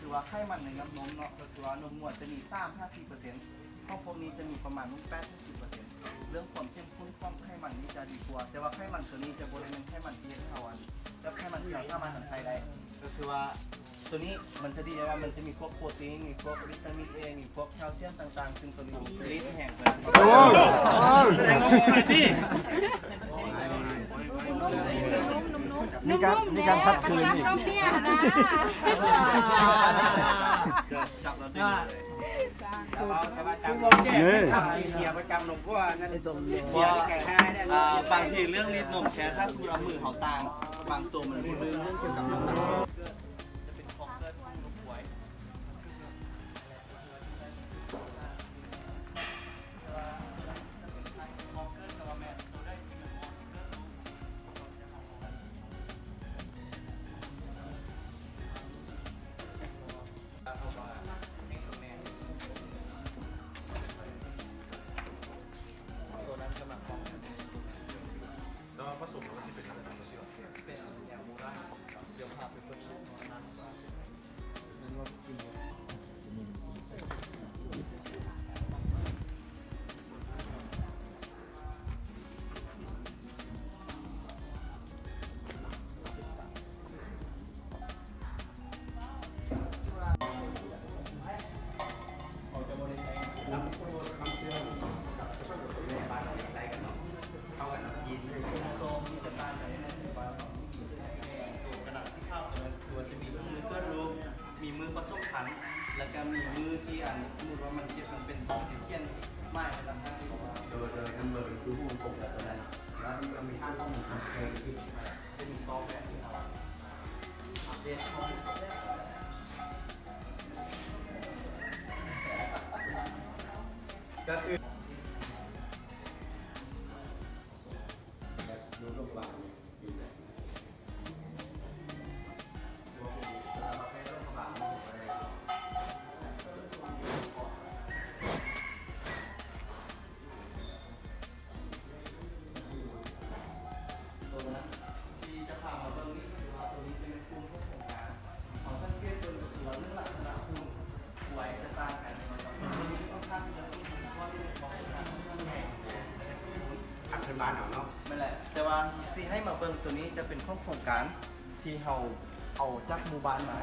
ຄືວ່າໄຂມັນໃນນ້ຳນົມເນາະ ກໍຄືວ່ານົມງົວຈະມີສາມຫາສີ່ເປີເຊັນ ຂອງພວກນີ້ຈະມີປະມານແປດຫາສິບເປີເຊັນ ເລື່ອງຄວາມເຂັ້ມຂຸ້ນຂອງໄຂມັນນີ້ຈະດີກວ່າ ແຕ່ວ່າໄຂມັນໂຕນີ້ຈະບໍ່ໄດ້ແມ່ນໄຂມັນທີ່ເຮັດໃຫ້ເຮົາອັນ ແບບໄຂມັນທີ່ເຮົາສາມາດນຳໃຊ້ໄດ້ ກໍຄືວ່າ ໂຕນີ້ມັນຈະດີແບບວ່າມັນຈະມີພວກໂປຣຕີນ ມີພວກວິຕາມິນເອ ມີພວກແຄວຊຽມຕ່າງໆ ຊຶ່ງໂຕນີ້ລິດແຮງເພິ່ນ ໂອ້ຍ ແສດງວ່າບໍ່ໄດ້ຕິ ມີການ ມີການຂັດຂືນອີກ ຈັບແລ້ວດຶງເລີຍ ເອີ ເສຍປະຈຳນົມ ເພາະວ່ານັ້ນ ບໍ່ ອ່າ ບາງທີເລື່ອງລີດນົມແຄ່ ຖ້າສົມມຸດເອົາມືເຮົາຕາງ ບາງໂຕມັນບໍ່ດຶງ ເລື່ອງກ່ຽວກັບນ້ຳໜັກ ຈະເປັນຄອກເກີດຂອງລູກຄວາຍ ມີມືປະສົມພັນ ແລ້ວກະມີມືທີ່ອັນ ສົມມຸດວ່າມັນເຈັບ ມັນເປັນ ເຂົາຈະຂຽນໝາຍໄປຕ່າງຫາກ ໂດຍ ໂດຍ ນຳເບີ ເປັນຄູ່ໂຮງກົມ ແລ້ວຕົວນັ້ນ ແລ້ວມັນກະມີ ຈະມີຊອບແບບທີ່ເຮົາອັບເດດຂໍ້ມູນ ກະຄື ໂຕນັ້ນທີ່ຈະພາມາເບິ່ງນີ້ ກໍຄືວ່າໂຕນີ້ຈະແມ່ນກຸ່ມຂອງໂຄງການ ເຮົາສັງເກດເບິ່ງກໍຄືວ່າເລື່ອງລັກສະນະຂອງ ໄວຈະຕ່າງກັນ ແຕ່ວ່າຈຳນວນນີ້ຂ້ອນຂ້າງທີ່ຈະສົມບູນ ເພາະວ່າຢູ່ໃນຂອງເປັນການເມືອງໃຫຍ່ ແລະ ກະສົມບູນ ຄັນເປັນບ້ານເຮົາເນາະ ແມ່ນແຫຼະ ແຕ່ວ່າຊິໃຫ້ມາເບິ່ງໂຕນີ້ຈະເປັນຂອງໂຄງການທີ່ເຮົາເອົາຈາກໝູ່ບ້ານມາ.